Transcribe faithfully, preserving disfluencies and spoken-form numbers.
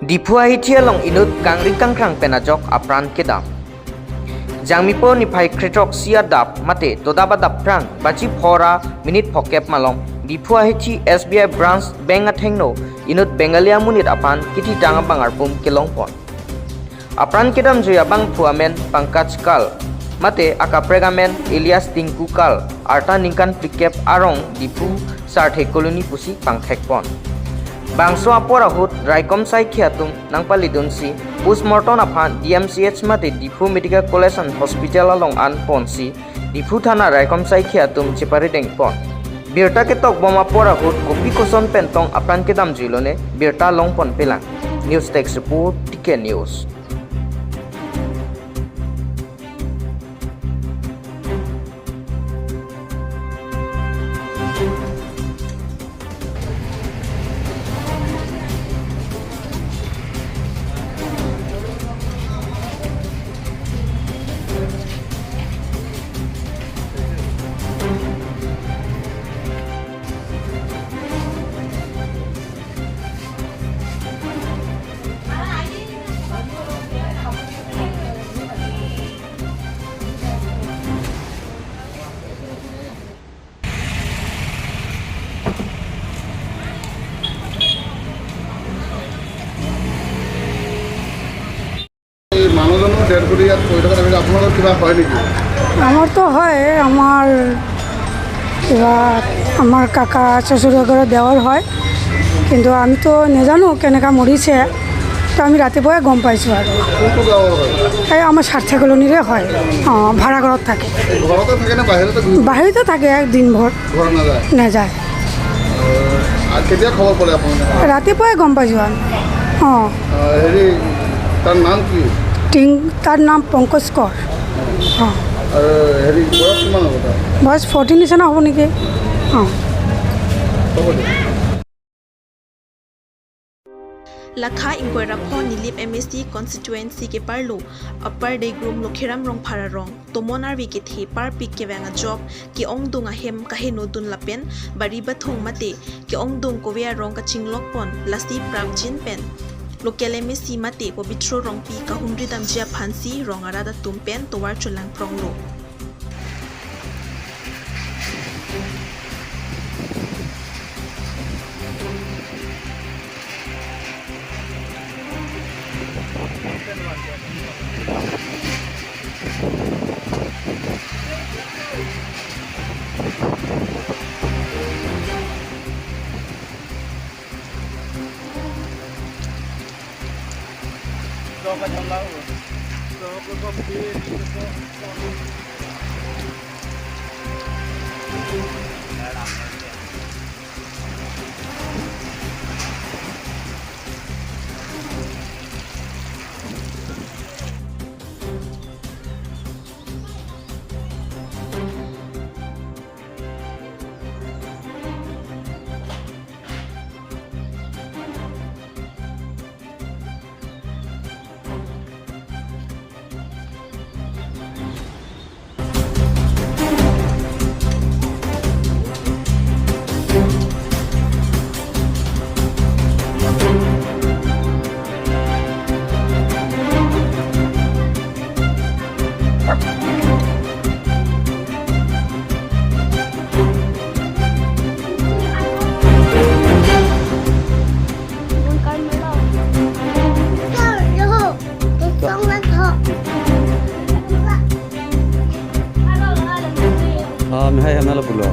Diphu ahithi along inut kangri kangkrang pen ajok apran kedam. Jangmipo niphai krethrok isi adap mate todap adap phrang baji phora minute phokep malom Diphu ahithi S B I branch bank athengno inut Bengali amonit aphan kithitang abang arpum kelongpon. Apran kedamjui abangphu amen Pankaj Kal mate akaprek amen Elias Tinku Kal, arta ningkan phlikep arong, Diphu Sarthe Colony pusi pangthekpon. Bangso apor ahut raikom saikhi atum nangpalidunsi postmortem aphan D M C H mate Diphu Medical College and Hospital along anponsi Diphu Thana raikom saikhi atum cheparidengpon. Birta ketokbom apor ahut kopi koson pen tong apran kedamjuilone birta longponpelang. News Desk Report, T K News. এই মানুহজনৰ dead body ইয়াত পৰি থকা দেখা, আপোনালোকৰ কিবা হয় নেকি? আমাৰতো হয়, আমাৰ কিবা, আমাৰ কাকা শ্বশুৰৰ ঘৰৰ দেওৰ হয়, কিন্তু আমিতো নাজানো কেনেকা মৰিছে, তো আমি ৰাতিপুৱাই গম পাইছোঁ আৰু। কোনটো গাঁৱৰ হয়? এই আমাৰ সাৰ্থে কলনীৰে হয়। অ, ভাড়া ঘৰত থাকে। এই ঘৰতে থাকে নে বাহিৰতে ঘূৰি? বাহিৰতে থাকে এক দিনভৰ। ঘৰত নাযায়? নাযায়। আৰু কেতিয়া খবৰ পালে আপোনালোকে? ৰাতিপুৱাই গম পাইছোঁ আমি। অ। আহ, হেৰি, তাৰ নাম কি? টিং, তাৰ নাম পংকজ কৰ। অ। আৰু হেৰি, বয়স কিমান হ'ব তাৰ? বয়স ফৰ্টি নিচিনা হ'ব নেকি। অ। হ'ব দিয়ক। Lakha ingkoi ra pho Nilip M A C constituency keparlo Upper Degrum Lokhiram Rongphar arong tomon arve kethe parpik kevang ajok ke-ongdung ahem kahenodun lapen bari bathung mate ke-ongdung kove arong kachinglokpon, lasi prapjin pen local M A C mate Pobitro Rongpi kahumri damji aphansi rong arat atum pen tovar cholangpronglo. Ah, mihai hamnalo pulo.